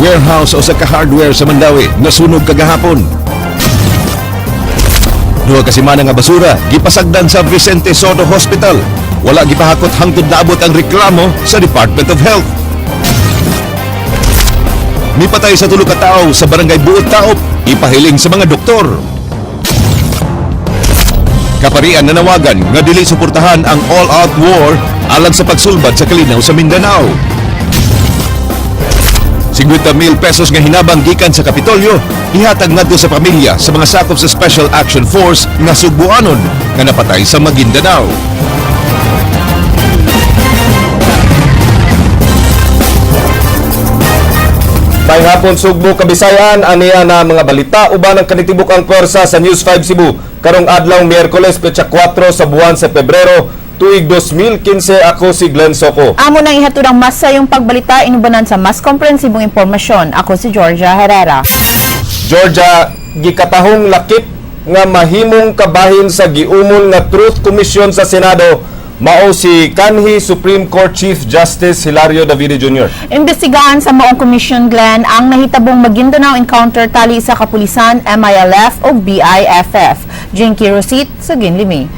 Warehouse sa usa ka hardware sa Mandaue nasunog kagahapon. 2 ka semana nga basura gipasagdan sa Vicente Sotto Hospital. Wala gipahakot hangtod naabot ang reklamo sa Department of Health. Mipatay sa 3 ka tawo sa Barangay Buot Taop, ipahiling sa mga doktor. Kaparian nanawagan nga dili suportahan ang all-out war alang sa pagsulbad sa kalinaw sa Mindanao. 50 mil pesos nga hinabang gikan sa Kapitolyo ihatag ngadto sa pamilya sa mga sakop sa Special Action Force nga Sugbuanon nga napatay sa Maguindanao. Maayong hapon, Sugbo, Kabisayan, aniya na mga balita uban ang kanitibok ang pwersa sa News 5 Cebu. Karong adlaw Miyerkules, petsa 4 sa buwan sa Pebrero, tuig 2015. Ako si Glenn Soco. Amo nang ihatod ang mas sayong pagbalita inubanan sa mas komprehensibong impormasyon. Ako si Georgia Herrera. Georgia, gikatahong lakip nga mahimong kabahin sa giumol nga Truth Commission sa Senado mao si kanhi Supreme Court Chief Justice Hilario Davide Jr. Imbestigahan sa maong komisyon, Glenn, ang nahitabong Maguindanao encounter tali sa kapulisan, MILF o BIFF. Jinky Rosit sa Ginlimi.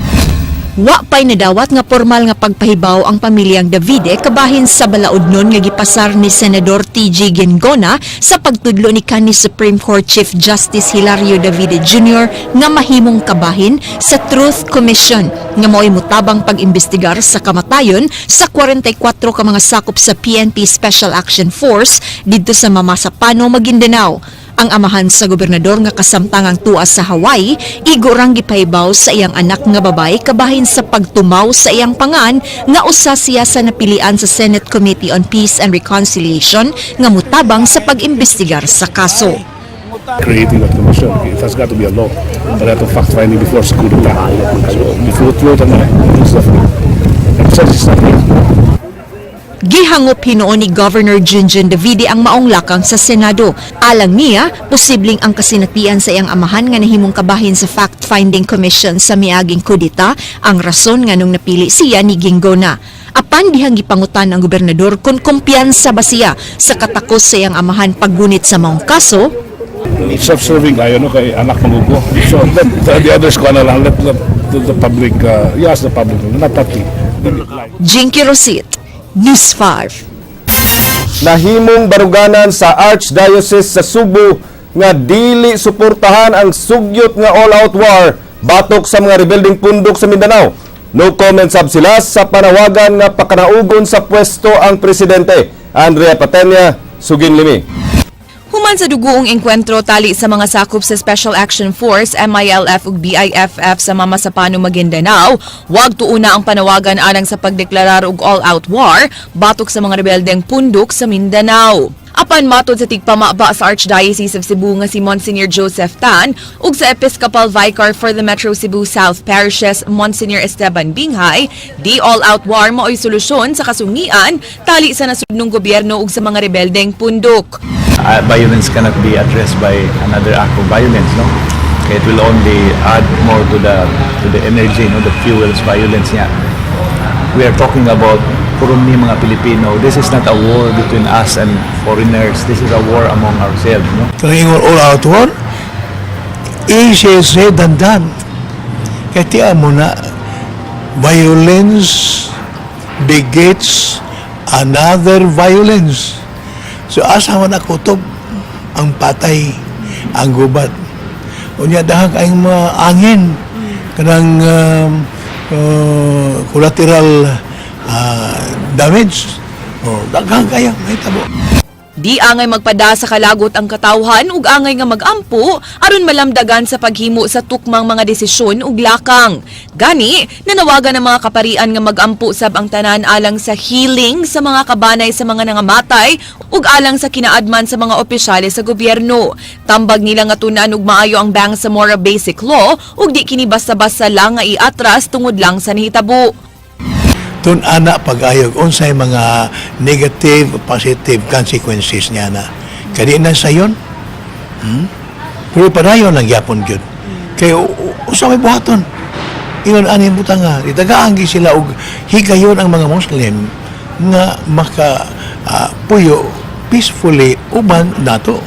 Wa pa'y nadawat nga formal nga pagpahibaw ang pamilyang Davide kabahin sa balaod nun nga gipasar ni Senador TG Gengona sa pagtudlo ni kanhi Supreme Court Chief Justice Hilario Davide Jr. nga mahimong kabahin sa Truth Commission nga mao'y mutabang pag-imbestigar sa kamatayon sa 44 ka mga sakop sa PNP Special Action Force didto sa Mamasapano, Maguindanao. Ang amahan sa gobernador nga kasamtangang tuwa sa Hawaii, igo rang gipahibaw sa iyang anak nga babae kabahin sa pagtumaw sa iyang pangan nga usa siya sa napilian sa Senate Committee on Peace and Reconciliation nga mutabang sa pag-imbestigar sa kaso. Creating that commission. It has got to be a law. But that fact-finding before sa coup d'etat. So, before truth and it's definitely. And besides, it's not here. Gihangop hinuon ni Governor Junjun Davide ang maong lakang sa Senado. Alang niya, posibleng ang kasinatian sa iyang amahan nga nahimong kabahin sa Fact-Finding Commission sa miaging kudita ang rason nga nung napili siya ni Guingona. Apan dihang gipangutan ang gobernador kung kumpiyansa ba siya sa katakos sa iyang amahan paggunit sa maong kaso. Self-serving kayo, no, kay anak magugo. So, let the others ko na lang, let the public, you ask the public, not that. Jinky Rosit, News 5. Nahimong baruganan sa Archdiocese sa Sugbo nga dili suportahan ang sugyot nga all-out war batok sa mga rebeldeng pundok sa Mindanao. No comment sab sila sa panawagan nga pakanaugon sa pwesto ang presidente. Andrea Patenya, Sugin Limi. Human sa dugoong engkwentro tali sa mga sakop sa Special Action Force, MILF ug BIFF sa Mamasapano, Maguindanao, wag tuuna ang panawagan alang sa pagdeklarar og all-out war batok sa mga rebeldeng pundok sa Mindanao. Apan matod sa tigpamaba sa Archdiocese of Cebu nga si Monsignor Joseph Tan ug sa Episcopal Vicar for the Metro Cebu South Parishes, Monsignor Esteban Binghay, di all-out war mao'y solusyon sa kasungian tali sa nasudnong gobyerno ug sa mga rebeldeng pundok. Violence cannot be addressed by another act of violence, no? It will only add more to the energy, no, that fuels violence niya. We are talking about puro ni mga Pilipino. This is not a war between us and foreigners. This is a war among ourselves, no? Kung ingon all out war, easier said than done. Kaya tiya mo na, violence begets another violence. So asa man ako kutob, ang patay, ang gubat. Unya dahang kayong mga angin, kanang collateral damage. Oh, daghang kaya may tabo. Di angay magpada sa kalagot ang katawhan ug angay nga magampo aron malamdagan sa paghimo sa tukmang mga desisyon ug lakang. Gani, nanawagan ang mga kaparian nga magampo sab ang tanan alang sa healing sa mga kabanay sa mga nangamatay ug alang sa kinaadman sa mga opisyales sa gobyerno. Tambag nila nga tun-an og maayo ang Bangsamoro Basic Law ug di kini basta-basta lang nga iatras tungod lang sa nahitabo. Tun ana pag-ayog unsay mga negative, positive consequences niya na kadi na sayon. Pero padayon lang gyapon gyud kay usa may buhaton ingon ani butang nga itagaan gyud sila og higayon ang mga Muslim nga maka puyo. Peacefully uban nato.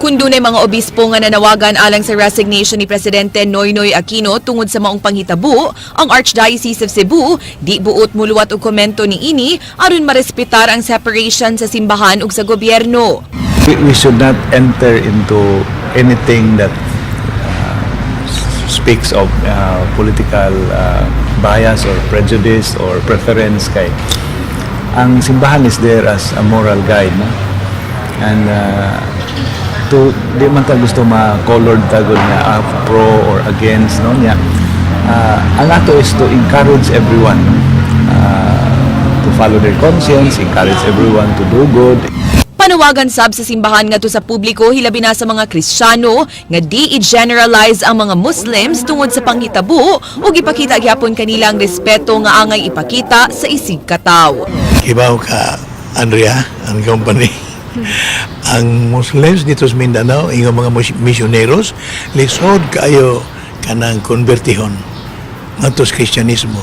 Kung dunay mga obispo nga nanawagan alang sa resignation ni Presidente Noynoy Aquino tungod sa maong panghitabo, ang Archdiocese of Cebu di buot muluwat og komento niini aron marespetar ang separation sa simbahan ug sa gobyerno. We should not enter into anything that speaks of political bias or prejudice or preference, kay ang simbahan is there as a moral guide, no? And to di man ta gusto ma-colored tagod nga pro or against, no, niya. Ang ato is to encourage everyone, no? To follow their conscience, encourage everyone to do good. Panawagan sab sa simbahan ngadto sa publiko, hilabi na sa mga Kristiyano, nga di i-generalize ang mga Muslims tungod sa panghitabo ug ipakita gyapon kanila ang respeto nga angay ipakita sa isig katawo. Kibaw ka, Andrea, ang company. Ang Muslims dito sa Mindanao, yung mga misyoneros, lisod kayo kanang konbertihon ngadto sa Kristyanismo.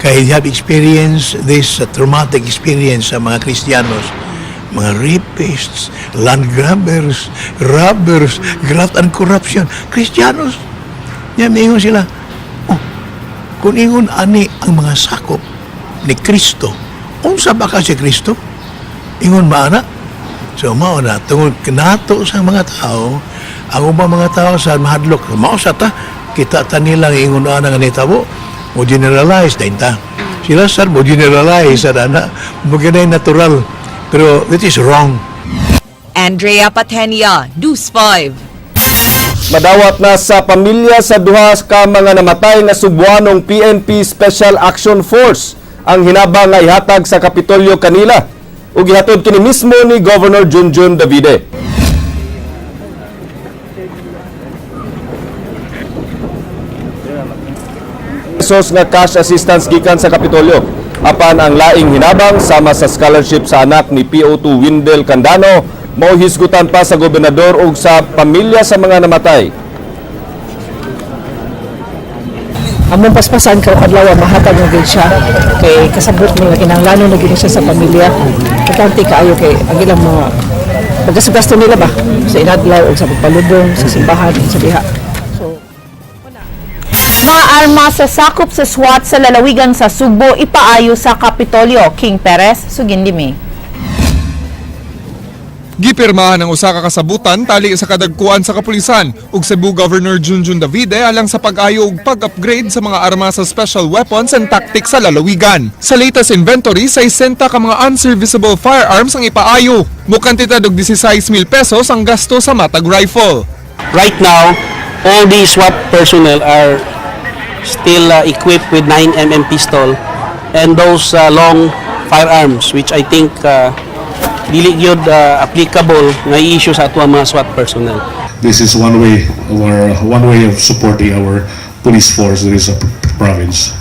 Kay they have experienced this traumatic experience sa mga Kristiyanos, mga rapists, land grabbers, robbers, graft and corruption, Kristiyanos. Nya miingon sila, "Oh, kung ingon ani ang mga sakop ni Kristo, unsa ba ka si Kristo? Ingon ba ana?" So mao na tungod nato sa mga tao, ang ubang mga tao sa mahadlok, mao sa ta kita ta nila nga ingon ana nga nitabo, mo generalize din ta. Sila sir mo generalize sa ana, mo ganay natural. Pero that is wrong. Andrea Patenia, News 5. Madawat na sa pamilya sa duha ka mga namatay nga Sugbuanong PNP Special Action Force ang hinabang nga ihatag sa Kapitolyo kanila ug gihatod kini mismo ni Governor Junjun Davide. Pesos nga cash assistance gikan sa Kapitolyo. Apan ang laing hinabang sama sa scholarship sa anak ni PO2 Windel Candano mao hisgutan pa sa gobernador ug sa pamilya sa mga namatay. Among paspasan karong adlaw mahatag na gid siya kay kasabot mo nga kinahanglanon na gid siya sa pamilya. Importante kaayo kay ang ilang mga paggasto nila ba sa inadlaw o sa pagpalubong sa simbahan sa diha. So Mga arma sa sakop sa SWAT sa lalawigan sa Sugbo ipaayo sa Kapitolyo. King Perez, Sugindimi. Gipirmahan ang usa ka kasabutan tali sa kadagkuan sa kapulisan ug Cebu Governor Junjun Davide alang sa pag-ayo ug pag-upgrade sa mga arma sa special weapons and tactics sa lalawigan. Sa latest inventory, 60 ka mga unserviceable firearms ang ipaayo. Mukantidad og 16,000 pesos ang gasto sa matag rifle. Right now, all the SWAT personnel are still equipped with 9 mm pistol and those long firearms, which I think dili gyud applicable nga i-issue sa ato ang mga SWAT personnel. This is one way of supporting our police force that is a province.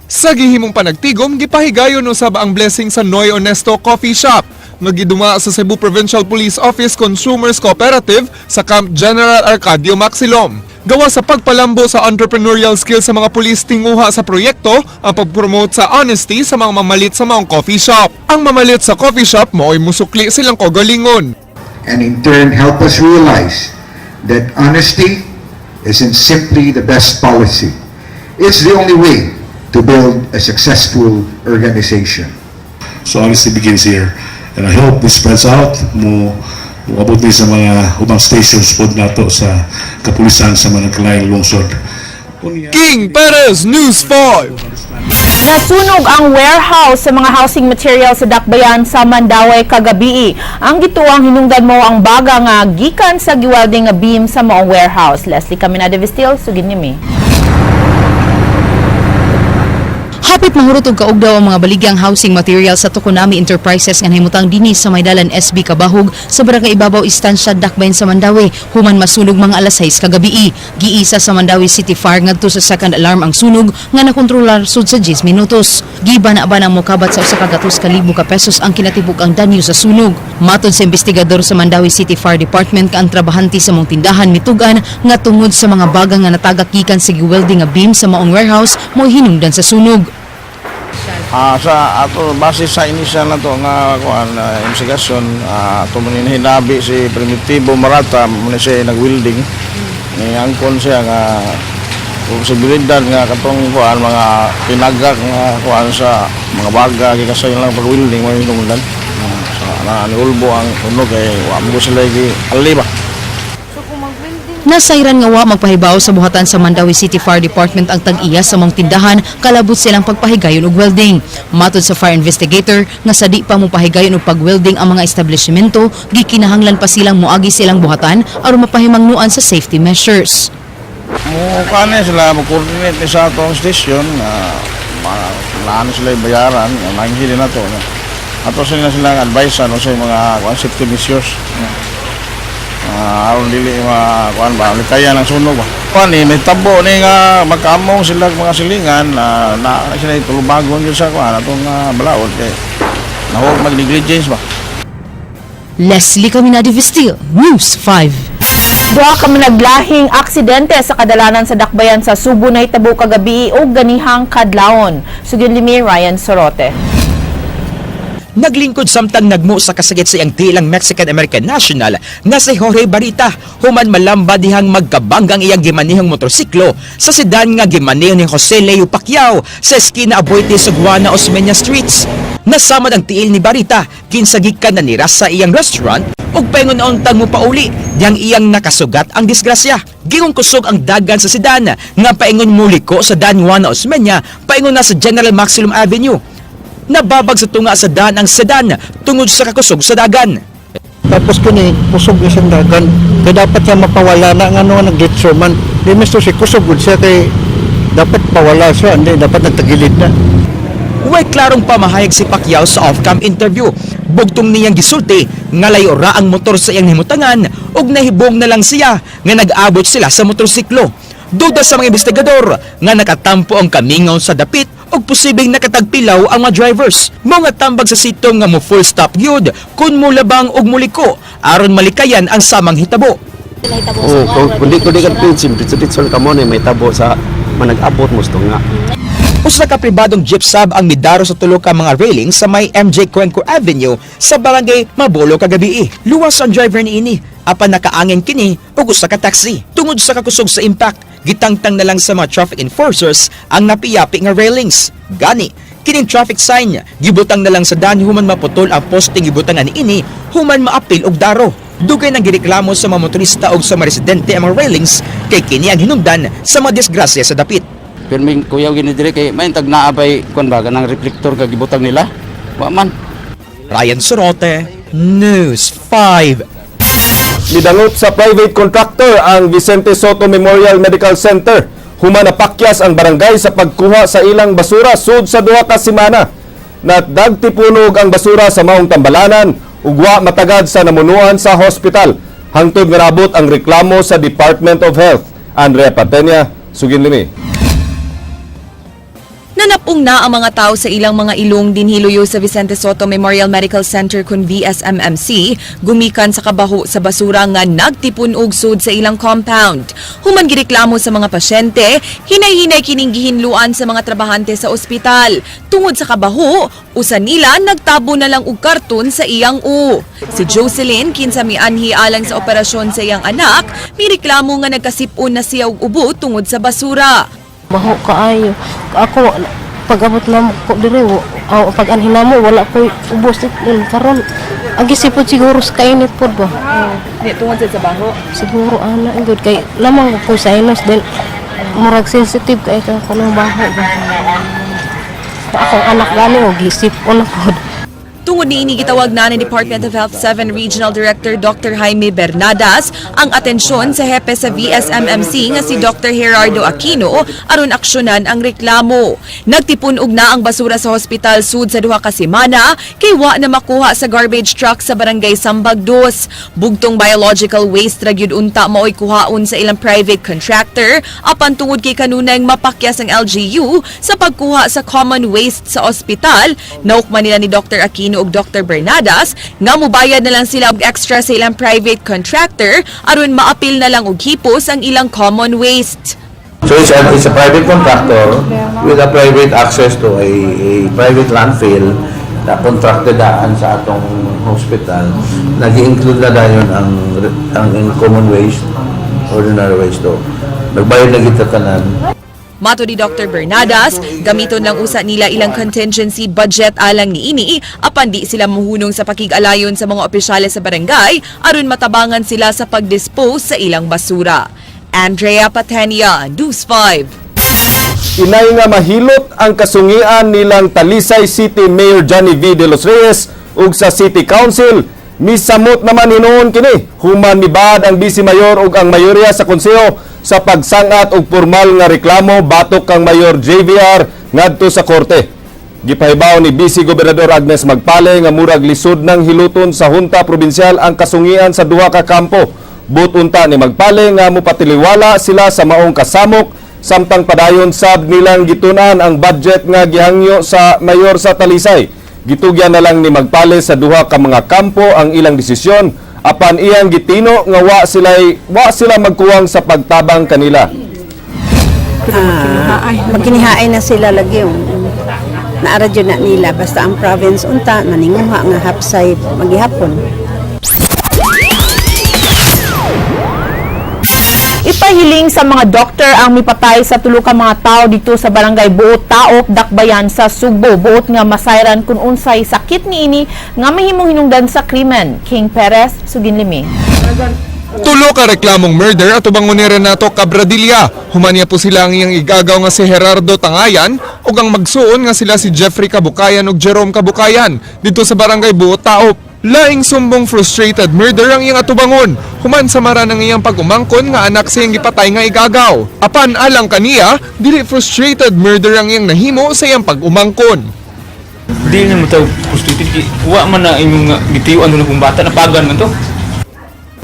Sa gihimong panagtigom, gipahigayon usab ang blessing sa Noy Honesto Coffee Shop nga giduma sa Cebu Provincial Police Office Consumers Cooperative sa Camp General Arcadio Maxilom. Gawa sa pagpalambo sa entrepreneurial skills sa mga pulis, tinguha sa proyekto ang pag-promote sa honesty sa mga mamalit sa mga coffee shop. Ang mamalit sa coffee shop mao'y musukli silang kagalingon. And in turn help us realize that honesty isn't simply the best policy. It's the only way to build a successful organization. So honesty begins here. And I hope this spreads out mo moabot ni sa mga ubang stations pod nato sa kapulisan sa mga nagkalaing lungsod. King Perez, News 5. Nasunog ang warehouse sa mga housing materials sa Dakbayan sa Mandaue kagabii. Ang gituang hinungdan mao ang baga nga gikan sa giwelding nga beam sa maong warehouse. Leslie Caminada Vestil, Sugindimi. Hapit mahurot og kaugdaw ang mga baligyang housing material sa Tokonami Enterprises nga nahimutang dinhi sa may dalan SB Kabahog sa Barangay Ibabaw, Estancia, Dakbayan sa Mandaue human masunog mga alas 6 kagabii. Giisa sa Mandaue City Fire ngadto sa second alarm ang sunog nga nakontrolar sud sa 10 minutos. Giba na ang mokabat sa 100,000 ka pesos ang kinatibuk-ang danyo sa sunog. Matod sa investigador sa Mandaue City Fire Department ka ang trabahante sa maong tindahan mitugan nga tungod sa mga baga nga natagak gikan sa giwelding nga beam sa maong warehouse mo hinungdan sa sunog. Sa ato base sa initial na to nga kuan investigasyon, ato man hinabi si Primitivo Marata mo ni siya nag-welding ni angkon siya nga posibilidad nga katong kuan mga tinagak nga kuan sa mga baga gikan sa ilang pag-welding mo hinungdan sa na niulbo ang tunog kay wa mo sila gi ali ba. Nasayran nga wa magpahibaw sa buhatan sa Mandaue City Fire Department ang tag-iya sa maong tindahan kalabot silang pagpahigayon og welding. Matod sa fire investigator nga sa di pa mo pahigayon og pag-welding ang mga establishmento, gikinahanglan pa silang moagi silang buhatan aron mapahimangnuan sa safety measures. Mo kuan sila mo coordinate ni sa atong station nga uh, sila bayaran nangihili na to no. Ato sila silang advice ano sa mga kuan safety measures. Aron dili ma kuan ba kaya ng sunog ba. Kuan ni may tabo ni nga magkaamong sila mga silingan na sila tulubagon gyud sa kuan atong balaod kay nahog mag negligence ba. Leslie Caminadi Vestil, News 5. Duha ka naglahing aksidente sa kadalanan sa Dakbayan sa Subo nahitabo kagabi ug ganihang kadlawon. Sugod limi, Ryan Sorote. Naglingkod samtang nagmo sa kasakit sa iyang tilang Mexican-American national nga si Jorge Barita human malamba dihang magkabanggang iyang gimanihong motorsiklo sa sedan nga gimaneho ni Jose Leo Pacquiao sa eskina Aboitiz ug Juana Osmeña Streets. Nasamad ang tiil ni Barita kinsa gikan na nira sa iyang restaurant ug paingon untang mo pauli dihang iyang nakasugat ang disgrasya. Gingong kusog ang dagan sa sedan nga paingon muliko sa Dan Juana Osmeña paingon na sa General Maximum Avenue. Nababag sa tunga sa daan ang sedan tungod sa kakusog sa dagan. Tapos kini kusog na siyang dagan. Kaya dapat niya mapawala na nga no nag-ditso man. Di misto si kusog gud siya kay dapat pawala siya, hindi dapat nagtagilid na. Way klarong pamahayag si Pacquiao sa off-cam interview. Bugtong niyang gisulti nga layo ra ang motor sa iyang himutangan ug nahibong na lang siya nga nag-abot sila sa motorsiklo. Duda sa mga investigador nga nakatampo ang kamingaw sa dapit ug posibleng nakatagpilaw ang mga drivers. Mga tambag sa sitong nga mo full stop gyud kun mulabang og muliko aron malikayan ang samang hitabo. Oh, kung di ka pinsin, ditso ka mo ni may tabo sa manag-abot mo sa nga. Usa ka pribadong jeep sab ang midaro sa tulo ka mga railings sa may MJ Cuenco Avenue sa barangay Mabolo kagabi. Luwas ang driver niini apan nakaangin kini og usa ka taxi. Tungod sa kakusog sa impact, gitangtang na lang sa mga traffic enforcers ang napiyapi nga railings. Gani, kining traffic sign gibutang na lang sa dan human maputol ang posting gibutangan niini human maapil og daro. Dugay nang gireklamo sa mga motorista og sa mga residente ang mga railings kay kini ang hinungdan sa mga disgrasya sa dapit. Pirming kuyaw gini dire kay may tag naa pay kuan ba kanang reflector kag gibutang nila. Wa man. Ryan Sorote, News 5. Midangot sa private contractor ang Vicente Soto Memorial Medical Center. Human napakyas ang barangay sa pagkuha sa ilang basura sud sa 2 ka semana. Nadagtipunog ang basura sa maong tambalanan ug wa matagad sa namunuan sa hospital. Hangtod nga naabot ang reklamo sa Department of Health. Andrea Patenya, sugin limi. Nanapong na ang mga tao sa ilang mga ilong dinhiluyo sa Vicente Soto Memorial Medical Center kun VSMMC, gumikan sa kabaho sa basura nga nagtipun og sud sa ilang compound. Human gireklamo sa mga pasyente, hinay-hinay kining gihinluan sa mga trabahante sa ospital. Tungod sa kabaho, usa nila nagtabo na lang og karton sa iyang u. Si Jocelyn, kinsa mianhi alang sa operasyon sa iyang anak, mireklamo nga nagkasipon na siya og ubo tungod sa basura. Baho kaayo. Ako pag-abot na ko dire, pag anhin namo wala ko ubos din karon. Ang gisipod siguro sa kainit pod ba. Di tungod sa baho. Siguro ana gud kay lamang ko sinus din murag sensitive kay ka kanang baho ba. Akong anak gani og gisipon na pod. Tungod niini, gitawag na ni Department of Health 7 Regional Director Dr. Jaime Bernadas ang atensyon sa hepe sa VSMMC nga si Dr. Gerardo Aquino aron aksyonan ang reklamo. Nagtipun-og na ang basura sa hospital sud sa 2 ka semana kay wa na makuha sa garbage truck sa barangay Sambag Dos. Bugtong biological waste ra gyud unta maoy kuhaon sa ilang private contractor apan tungod kay kanunay mapakyas ang LGU sa pagkuha sa common waste sa ospital, naukman nila ni Dr. Aquino ug Dr. Bernadas nga mubayad na lang sila og extra sa ilang private contractor aron maapil na lang og hipos ang ilang common waste. So it's a private contractor with a private access to a private landfill na contracted daan sa atong hospital. Nag-include na dayon ang common waste, ordinary waste to. Nagbayad na kita tanan. Mato ni Dr. Bernadas, gamiton lang usa nila ilang contingency budget alang niini apan di sila muhunong sa pakig-alayon sa mga opisyales sa barangay aron matabangan sila sa pagdispose sa ilang basura. Andrea Patenia, News 5. Inay nga mahilot ang kasungian nilang Talisay City Mayor Johnny V. De Los Reyes ug sa City Council. Misamot naman hinuon kini human mibad ang Vice Mayor ug ang mayorya sa konseho sa pagsangat og formal nga reklamo batok kang Mayor JVR ngadto sa korte. Gipahibaw ni Vice Gobernador Agnes Magpale nga murag lisod ng hiluton sa Junta Probinsyal ang kasungian sa duha ka kampo. Buot unta ni Magpale nga mopatiliwala sila sa maong kasamok samtang padayon sab nilang gitun-an ang budget nga gihangyo sa mayor sa Talisay. Gitugyan na lang ni Magpale sa duha ka mga kampo ang ilang desisyon apan iyang gitino nga wa sila magkuwang sa pagtabang kanila. Ah, magkinihaay na sila lagi. Naara jud na nila basta ang province unta maninguha nga hapsay magihapon. Ipahiling sa mga doktor ang mipatay sa tulo ka mga tao dito sa barangay Buot Taop, Dakbayan sa Sugbo. Buot nga masayran kung unsay sakit niini nga mahimong hinungdan sa krimen. King Perez, Suginlimi. Tulo ka reklamong murder atubang ni Renato Cabradilla. Humanya po sila ang iyang igagaw nga si Gerardo Tangayan ug ang magsuon nga sila si Jeffrey Kabukayan ug Jerome Kabukayan dito sa barangay Buot Taop. Laing sumbong frustrated murder ang iyang atubangon. Human sa mara ng iyang pag-umangkon nga anak sa iyang gipatay nga igagaw. Apan alang kaniya, dili frustrated murder ang iyang nahimo sa iyang pag-umangkon. Di na mo tawag frustrated kay wa man na imong nga gitiyuan na kung bata napagan man to.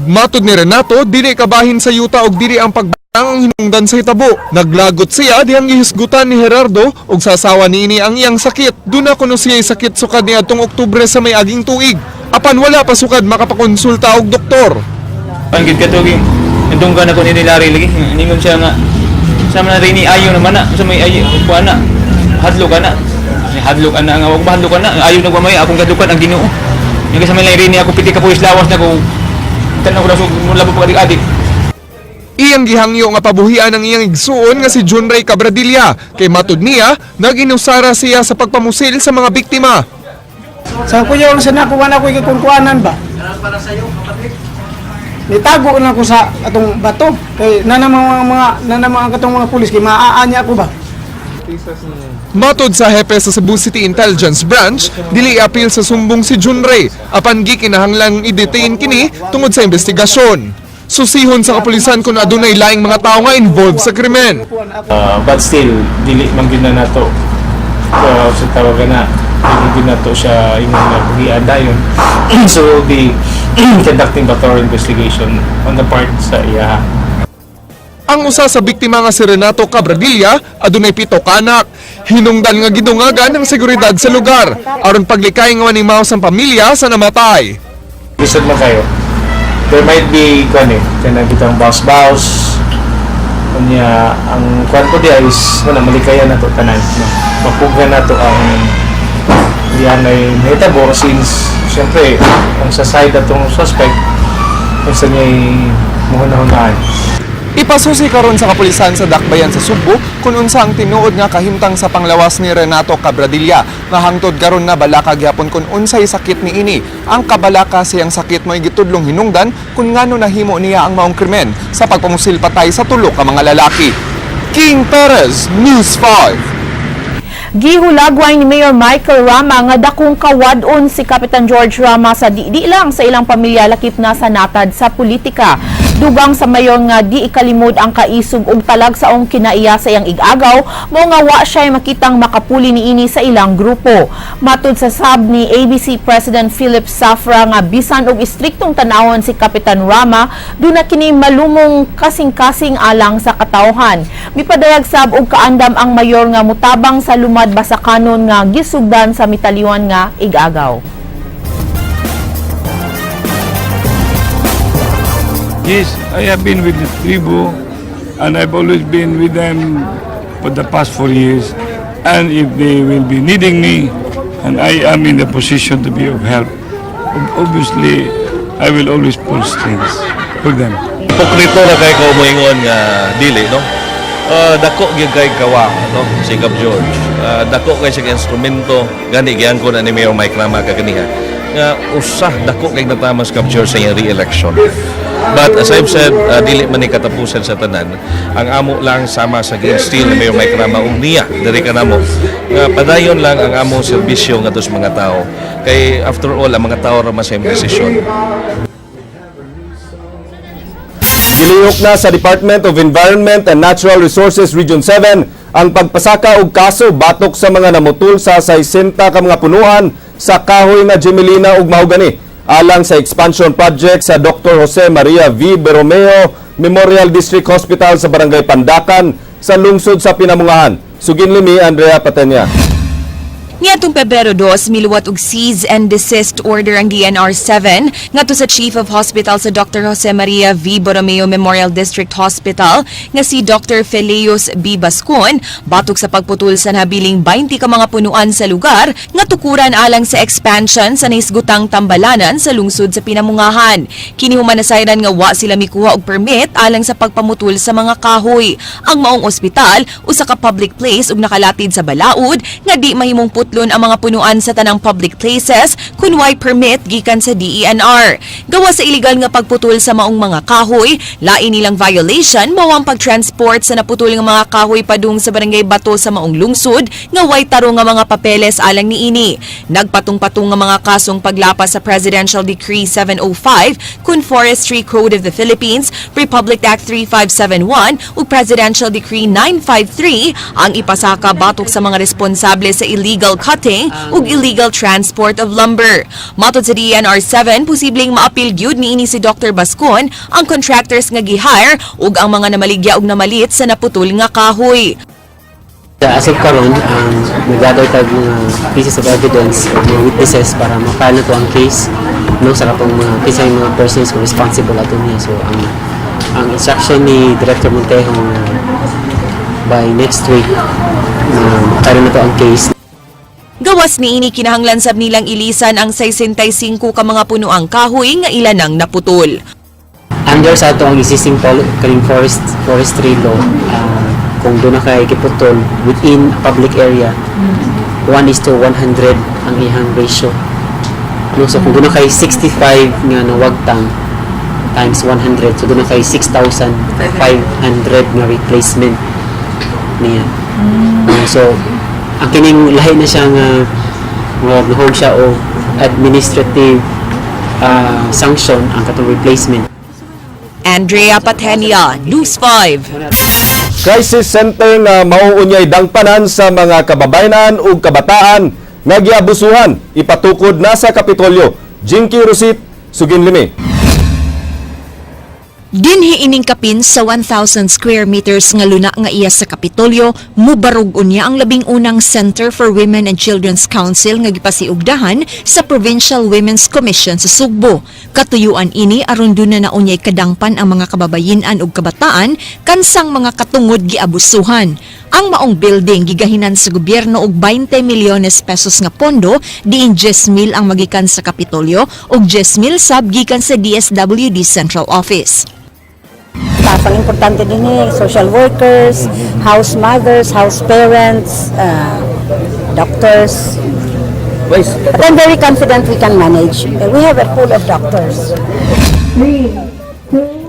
Matod ni Renato, dili kabahin sa yuta og dili ang pagbarang ang hinungdan sa hitabo. Naglagot siya dihang gihisgutan ni Gerardo og sasawa niini ang iyang sakit. Duna kuno siya sakit sukad niadtong Oktubre sa may aging tuig. Apan wala pa sukad makapakonsulta og doktor. Ang gid kato gi nadunggan ako ni Larry lagi. Ningon siya nga sa man rini ayo naman na sa may ayo kuan na hadlok ka na. Hadlok ana nga wag mahadlok na ayo nagmamay akong kadlukan ang Ginoo. Yung sa may rini ako piti ka puwis lawas na ko tan ako lasog mo labo pag adik. Iyang gihangyo nga pabuhian ang iyang igsuon nga si John Ray Cabradilla kay matud niya nag-inusara siya sa pagpamusil sa mga biktima. Sa kuya sa nako wala ko ikakunkuanan ba. Nitago na ko sa atong bato kay nana mga nana mga katong mga pulis kay maaanya niya ako ba. Matod sa hepe sa Cebu City Intelligence Branch, dili apil sa sumbong si Junrey apan gikinahanglang i-detain kini tungod sa investigasyon. Susihon sa kapulisan kung adunay laing mga tao nga involved sa krimen. But still, dili man gyud na nato sa tawagan na dili gyud nato siya imong nabuhian dayon. So we'll be conducting the thorough investigation on the part sa iya. Ang usa sa biktima nga si Renato Cabradilla adunay 7 ka anak. Hinungdan nga gidungagan ng seguridad sa lugar aron paglikay nga manimaw sa pamilya sa namatay. Lisod man kayo. There might be kuan eh, kanang bitang bounce-bounce. Unya ang kuan ko diya is wala malikayan nato tanan, no? Mapuga nato ang diyan ay nahitabo since siyempre ang sa side atong suspect kung sa niya'y muhuna-hunaan. Ipasusi karon sa kapulisan sa Dakbayan sa Sugbo kung unsa ang tinuod nga kahimtang sa panglawas ni Renato Cabradilla nga hangtod karon na balaka gyapon kung unsay sakit niini. Ang kabalaka siyang sakit mo'y gitudlong hinungdan kung ngano nahimo niya ang maong krimen sa pagpamusil patay sa tulo ka mga lalaki. King Perez, News 5. Gihulagway ni Mayor Michael Rama nga dakong kawad-on si Kapitan George Rama sa di lang sa ilang pamilya lakip na sa natad sa politika. Dugang sa mayor nga di ikalimod ang kaisog ug talagsaong kinaiya sa iyang igagaw, mao nga wa siya makitang makapuli niini sa ilang grupo. Matud sa sab ni ABC President Philip Safra nga bisan og istriktong tanawon si Kapitan Rama, duna kini malumong kasing-kasing alang sa katawhan. Mipadayag sab og kaandam ang mayor nga mutabang sa lumad basakanon nga gisugdan sa mitaliwan nga igagaw. Yes, I have been with the tribu. And I've always been with them for the past 4 years. And if they will be needing me, and I am in the position to be of help, obviously, I will always pull strings for them. Hipokrito na kay ko moingon nga dili, no? Dako gyud kay kawa, no, si Gab George. Dako kay siya instrumento gani giangkon na ni Mayor Mike Rama kaganiha nga usa dako kay natama si Gab George sa iyang re-election. But as I've said, dili man ni katapusan sa tanan. Ang amo lang, sama sa gi-instill ni Mayor Mike Rama ug niya diri kanamo nga padayon lang ang among serbisyo ngadto sa mga tao kay after all, ang mga tao ra man sa imong desisyon. Gilihok na sa Department of Environment and Natural Resources Region 7 ang pagpasaka og kaso batok sa mga namutol sa 60 ka mga punuan sa kahoy nga Gmelina ug mahogany alang sa expansion project sa Dr. Jose Maria V. Borromeo Memorial District Hospital sa Barangay Pandakan sa lungsod sa Pinamungahan. Sugin limi, Andrea Patenya. Niadtong Pebrero 2, miluwat og cease and desist order ang DENR 7 ngadto sa Chief of Hospital sa Dr. Jose Maria V. Borromeo Memorial District Hospital nga si Dr. Feleus B. Bascon batok sa pagputol sa nabiling 20 ka mga punuan sa lugar nga tukuran alang sa expansion sa nahisgutang tambalanan sa lungsod sa Pinamungahan. Kini human nasayran nga wa sila mikuha og permit alang sa pagpamutol sa mga kahoy. Ang maong ospital usa ka public place ug nakalatid sa balaod nga di mahimong putlon ang mga punuan sa tanang public places kun way permit gikan sa DENR. Gawa sa illegal nga pagputol sa maong mga kahoy, lain nilang violation mao ang pagtransport sa naputol nga mga kahoy padung sa Barangay Bato sa maong lungsod nga way tarong nga mga papeles alang niini. Nagpatong-patong nga mga kasong paglapas sa Presidential Decree 705 kun Forestry Code of the Philippines, Republic Act 3571 ug Presidential Decree 953 ang ipasaka batok sa mga responsable sa illegal cutting ug illegal transport of lumber. Matod sa DENR 7, posibleng maapil gyud niini si Dr. Bascon, ang contractors nga gihire ug ang mga namaligya ug namalit sa naputol nga kahoy. As of karon, ang nag-gather tag mga pieces of evidence o mga witnesses para ma-file na to ang case, no, sa katong mga kinsa yung mga persons kung responsible ato niya. So ang instruction ni Director Montejo nga by next week na ma-file na to ang case. Gawas niini, kinahanglan sab nilang ilisan ang 65 ka mga punuang kahoy nga ilan ang naputol. Under sa ato ang existing kaning forestry law, kung doon na kay giputol within a public area, 1 is to 100 ang iyang ratio, no? So kung doon na kay 65 nga nawagtang times 100, so doon na kay 6,500 nga replacement niya. So ang kining lahi na siya nga nga nahog siya og administrative sanction ang katong replacement. Andrea Patenia, News 5. Crisis center nga mauunyay dangpanan sa mga kababayenan ug kabataan nga giabusuhan ipatukod na sa Kapitolyo. Jinky Rosit, sugin limi. Dinhi ining kapin sa 1,000 square meters nga luna nga iya sa Kapitolyo, mubarog unya ang 11ng Center for Women and Children's Council nga gipasiugdahan sa Provincial Women's Commission sa Sugbo. Katuyuan ini aron duna na unyay kadangpan ang mga kababayen-an ug kabataan kansang mga katungod giabusuhan. Ang maong building gigahinan sa gobyerno og 20 milyones pesos nga pondo, diin 10 mil ang magikan sa Kapitolyo ug 10 mil sab gikan sa DSWD Central Office. Staff ang importante din eh, social workers, house mothers, house parents, doctors. But I'm very confident we can manage. We have a pool of doctors.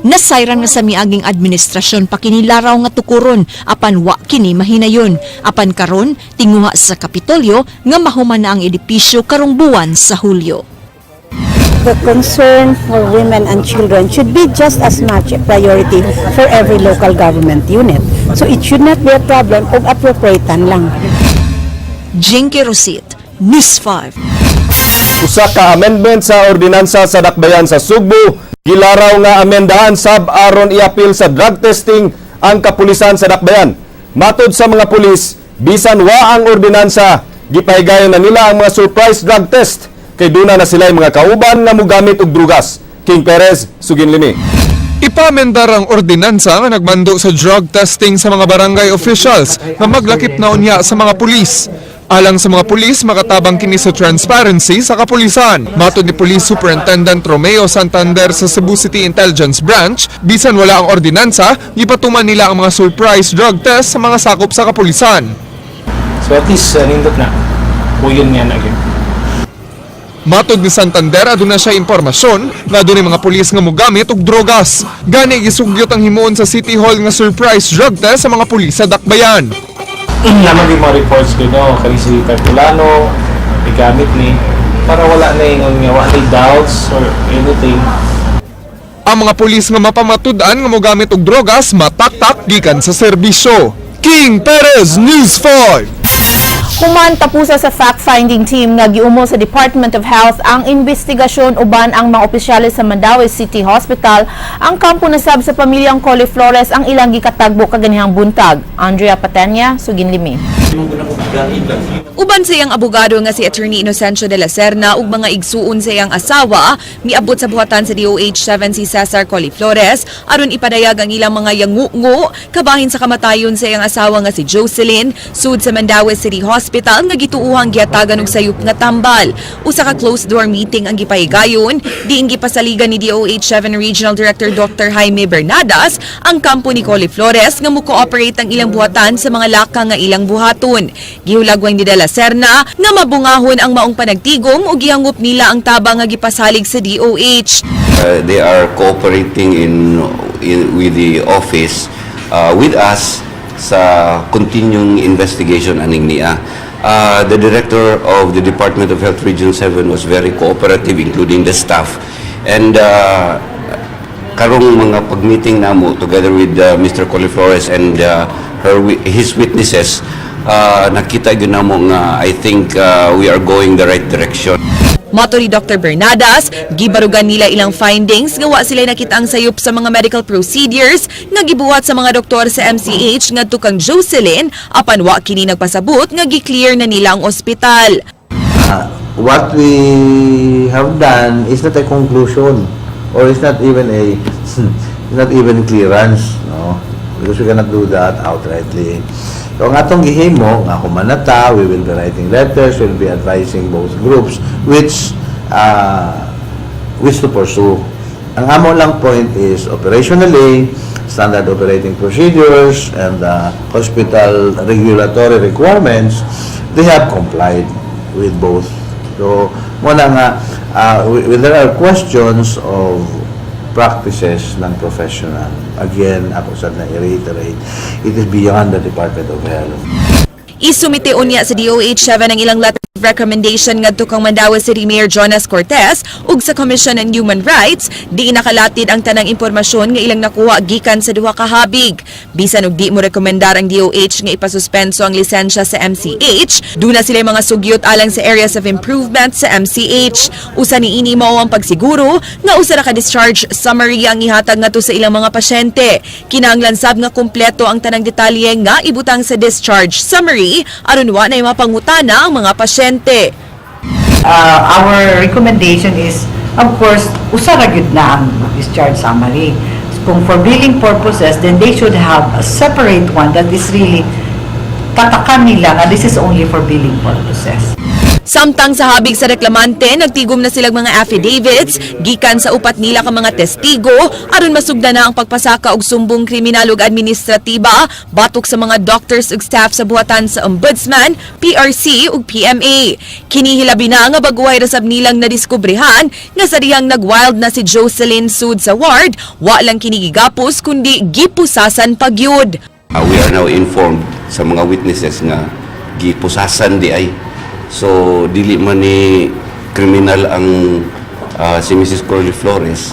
Nasayran nga sa miaging administrasyon pa kini laraw nga tukuron apan wa kini mahinayon. Apan karon tinguha sa Kapitolyo nga mahuman na ang edipisyo karong buwan sa Hulyo. The concern for women and children should be just as much a priority for every local government unit. So it should not be a problem og appropriatean lang. Jinky Rosit, News 5. Usa ka amendment sa ordinansa sa Dakbayan sa Sugbo gilaraw nga amendahan sab aron iapil sa drug testing ang kapulisan sa Dakbayan. Matod sa mga pulis, bisan wa ang ordinansa, gipahigayon na nila ang mga surprise drug test kay duna na sila mga kauban nga mogamit og drugas. King Perez, sugin limi. Ipamendar ang ordinansa nga nagmando sa drug testing sa mga barangay officials nga maglakip na unya sa mga pulis. Alang sa mga pulis, makatabang kini sa transparency sa kapulisan. Matod ni Police Superintendent Romeo Santander sa Cebu City Intelligence Branch, bisan wala ang ordinansa, gipatuman nila ang mga surprise drug test sa mga sakop sa kapulisan. So at least nindot na. Puyon nga na gyud. Matod ni Santander, aduna siya impormasyon nga adunay mga pulis nga mogamit og drogas. Gani gisugyot ang himuon sa City Hall nga surprise drug test sa mga pulis sa Dakbayan. Naman yung mga reports ko, no, kani si Cartulano, igamit ni para wala na yung nga wala na doubts or anything. Ang mga pulis nga mapamatud-an nga mogamit og drogas mataktak gikan sa serbisyo. King Perez, News 5. Human tapusa sa fact-finding team nga giumo sa Department of Health ang investigasyon uban ang mga opisyales sa Mandaue City Hospital, ang kampo na sab sa pamilyang Coliflores ang ilang gikatagbo kaganihang buntag. Andrea Patenya, suginlimi. Uban sa iyang abogado nga si Attorney Inocencio de la Serna ug mga igsuon sa iyang asawa, miabot sa buhatan sa DOH 7 si Cesar Coliflores aron ipadayag ang ilang mga yangungo kabahin sa kamatayon sa iyang asawa nga si Jocelyn sud sa Mandaue City Hospital nga gituohang gihatagan og sayop nga tambal. Usa ka closed door meeting ang gipahigayon, diin gipasaligan ni DOH 7 Regional Director Dr. Jaime Bernadas ang kampo ni Coliflores nga mo-cooperate ang ilang buhatan sa mga laka nga ilang buhaton. Gihulagway ni De La Serna nga mabungahon ang maong panagtigom ug gihangop nila ang tabang nga gipasalig sa DOH. They are cooperating in with the office, with us sa continuing investigation aning niya. The director of the Department of Health Region 7 was very cooperative, including the staff. And karong mga pag-meeting namo together with Mr. Coliflores and his witnesses, nakita gyud namo nga I think we are going the right direction. Mato ni Dr. Bernadas, gibarugan nila ilang findings nga wa sila nakita ang sayop sa mga medical procedures nga gibuhat sa mga doktor sa MCH ngadto kang Jocelyn, apan wa kini nagpasabot nga gi-clear na nila ang ospital. What we have done is not a conclusion or it's not even clearance, no, because we cannot do that outrightly. So ang atong gihimo nga humanata, we will be writing letters, we will be advising both groups which to pursue. Ang amo lang point is operationally, standard operating procedures and hospital regulatory requirements, they have complied with both. So, muna nga, when there are questions of practices ng professional, again, ako sa na-reiterate, it is beyond the Department of Health. Isumite unya sa DOH 7 ang ilang letter of recommendation ngadto kang Mandaue City Mayor Jonas Cortez ug sa Commission on Human Rights, di nakalatid ang tanang impormasyon nga ilang nakuha gikan sa duha ka habig. Bisan og di mo rekomendar ang DOH nga ipasuspenso ang lisensya sa MCH, duna sila mga sugyot alang sa areas of improvement sa MCH. Usa ni ini mao ang pagsiguro nga usa ra ka discharge summary ang ihatag ngadto sa ilang mga pasyente. Kinahanglan sab nga kumpleto ang tanang detalye nga ibutang sa discharge summary aron wa nay mapangutana ang mga pasyente. Our recommendation is, of course, usa ra gyud na ang discharge summary. Kung for billing purposes, then they should have a separate one that is really tatakan nila nga this is only for billing purposes. Samtang sa habig sa reklamante, nagtigom na silang mga affidavits gikan sa upat nila ka mga testigo aron masugdan na ang pagpasaka og sumbong kriminal ug administratiba batok sa mga doctors ug staff sa buhatan sa Ombudsman, PRC ug PMA. Kini hilabi na nga baguhay ra sab nilang nadiskubrehan nga sa dihang nag-wild na si Jocelyn sud sa ward, wa lang kini gigapos kundi gipusasan pagyud. We are now informed sa mga witnesses nga gipusasan di ay. So dili man ni kriminal ang si Mrs. Corley Flores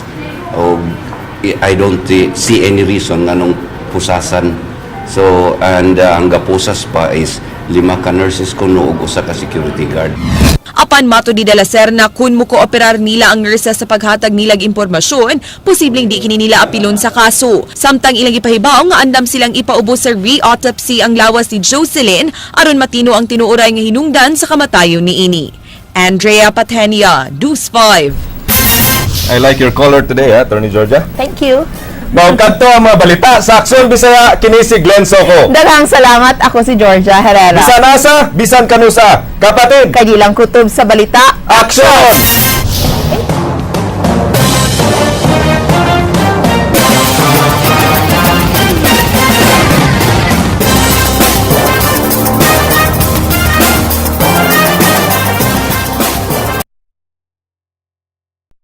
o I don't see any reason nganong pusasan. So and ang gapusas pa is lima ka nurses kuno ug usa ka security guard. Apan mato ni De La Serna, kung mo-kooperar nila ang nurses sa paghatag nilag impormasyon, posibleng di kini nila apilon sa kaso. Samtang ilang ipahibaw nga andam silang ipaubos sa re-autopsy ang lawas ni Jocelyn aron matino ang tinuoray nga hinungdan sa kamatayon ni ini. Andrea Patenia, News 5. I like your color today, ha, Attorney Georgia. Thank you. Mao kadto ang mga balita sa Aksyon Bisaya, kini si Glenn Soco. Daghang salamat. Ako si Georgia Herrera. Bisan asa, bisan kanusa. Kapatid, Kay di lang kutob sa balita. Aksyon!